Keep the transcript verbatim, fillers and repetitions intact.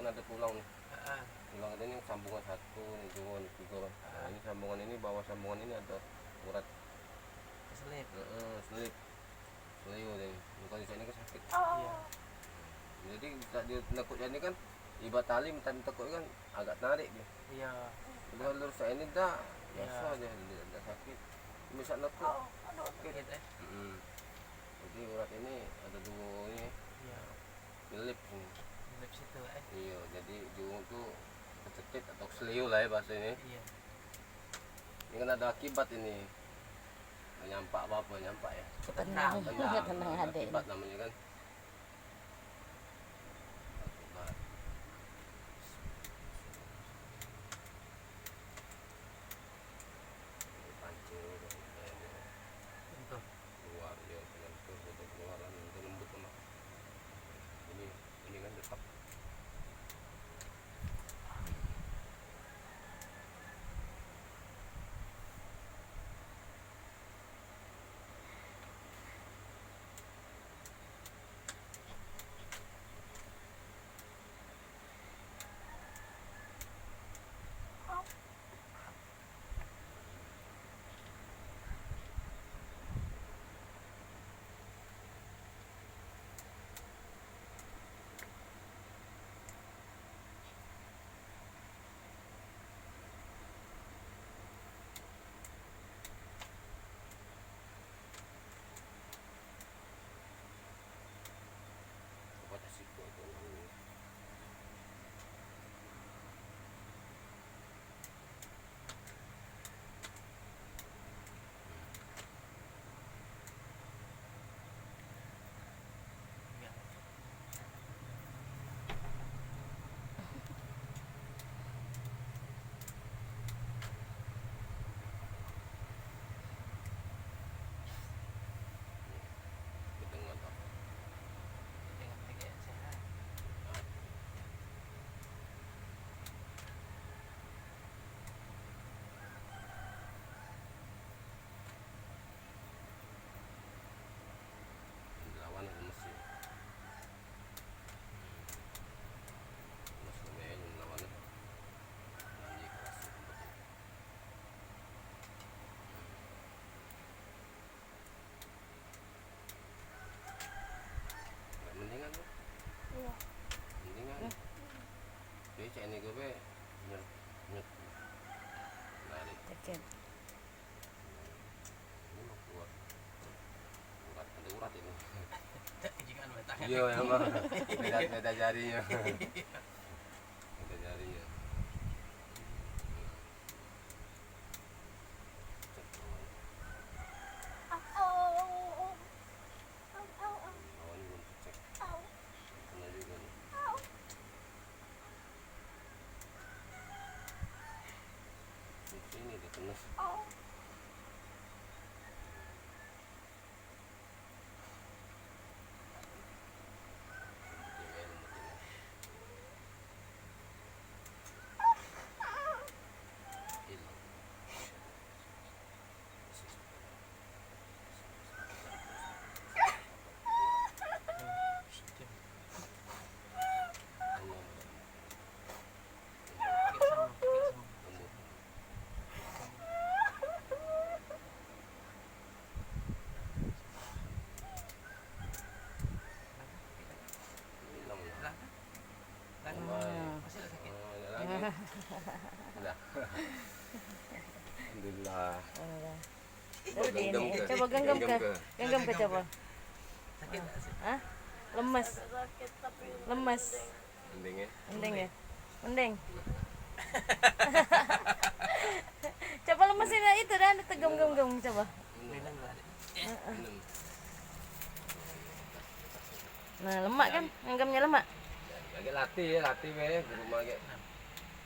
Ado tulang ni. Heeh. Tulang ado ni sambungan satu, ni duo, ni tigo kan. Nah, ini sambungan ini, bawah sambungan ini ado urat. Selip. Heeh, selip. Selip ni. Bukan di sini kan sakit. Iyo. Jadi, dak di nekuk jadi kan, ibarat tali minta ditekuk kan agak tarik dia. Iyo. Bukan lurus ini dak, biaso aja, dak, dak sakit. Bisa nekuk. Sakit, eh? Heeh. Jadi, urat ini ado duo ni. Iyo. Nyelip ni. Nyelip situ, eh. Iyo, jadi di uwong tu kecekit atau keselio lah ya bahasonyo. Iyo. Ini kan ado akibat ini. Nyampak apo-apo, nyampak ya. Tenang. Tenang. Tenang, adek. Akibat namonyo kan. Akibat. Pancing gitu. Keluar, iyo, penyentuh, untuk keluar kan, untuk lembut lemak. Ini, ini kan tetap. Lawan lemes yo. Lemes lumayan lawan. Nah, ini keras. Mendingan tu. Iyo. Mendingan. Jadi cak ni gue be nyet nyet. Lari. Ceket. Ini mau keluar. Urat, ada urat ini. Jangan main tangan. Iyo, emang. Beda, beda jarinyo. Beda jarinyo. Awan belum kecek. Kena juga nih. Ini dia kena. Alhamdulillah. Coba genggam ke. Genggam ke. Genggam ke, coba. Hah? Lemes. Lemes. Mending ya. Mending ya. Mending. Coba lemesin itu dah, itu gem-gem-gem, coba. Nah, lemak kan? Genggamnya lemak. Lagi latih ya, latih be di rumah ge.